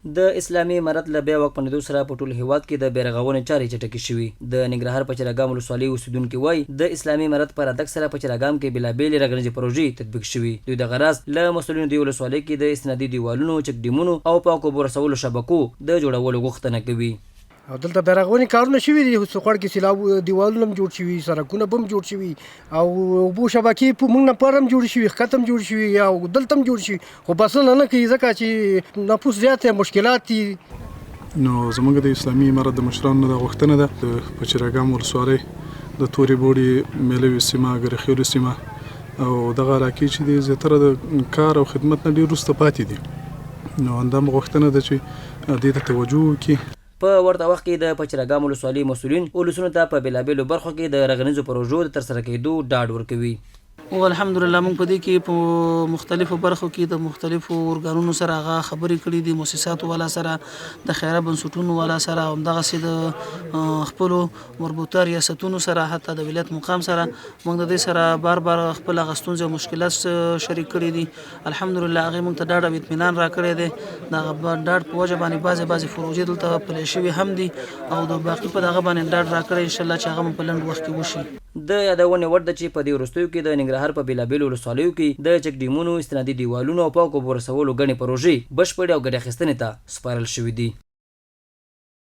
د اسلامي امارت له بیا واکمنېدو سره په ټول هېواد کې د بیارغونې چارې چټکې شوي. د ننګرهار پچیراګام ولسوالۍ اوسېدونکي وايي، د اسلامي امارت په راتګ سره پچیراګام کې بېلابېلې رغنیزې پروژې تطبیق شوي. دوی دغه راز له مسؤلینو دې ولسوالۍ کې د استنادي دیوالونو، چکډېمونو او پاکو اوبو رسولو شبکو د جوړولو غوښتنه کوي. او دلته بیارغونې کارونه شوي دي، سوخوړ کې سیلاب دیوالونه هم جوړ شوي، سرکونه به هم جوړ شوي او اوبو شبکې په موږ نه پاره هم جوړ شوي، ښکته هم جوړ شوي او دلته هم جوړ شوي، خو بسنه نه کوي ځکه چې نفوس زیات دی، مشکلات دي. نو زموږ د اسلامي امارت د مشرانو نه دا غوښتنه ده د پچیراګام ولسوالۍ د تورې بوړې میلوي سیمه، ګرخیلو سیمه او دغه علاقې چې دي زیاتره د کار او خدمت نه ډیر وروسته پاتې دي، نو همدا مو غوښتنه ده چې دې ته توجه وکړي. په ورته وخت کې د پچیراګام ولسوالي مسؤلین ولسونو ته په بېلابېلو برخو کې د رغنیزو پروژو د ترسره کېدو ډاډ ورکوي. او الحمدلله موږ په دې کې په مختلفو برخو کې د مختلفو ارګانونو سره هغه خبرې کړې دي، موسساتو والا سره، د خیره بنسټونو والا سره او همدغسې د خپلو مربوطه ریاستونو سره، حتی د ولایت مقام سره موږ د دې سره بار بار خپل هغه ستونزې او مشکلات شریک کړي دي. الحمدلله هغې موږ ته ډاډ او اطمینان راکړی دی. د هغه ډاډ په وجه باندې بعضې بعضې پروژې دلته پلې شوې هم دي او د باقي په دغه باندې ډاډ راکړی ان شاءالله چې هغه به په لنډ وخت کې وشي. د یادونې وړ ده چې په دې وروستیو کې د ننګرهار په بېلابېلو ولسوالیو کې د چکډېمونو، استنادي دېوالونو او پاکو اوبو رسولو ګڼې پروژې بشپړې او ګټې اخیستنې ته سپارل شوې دي.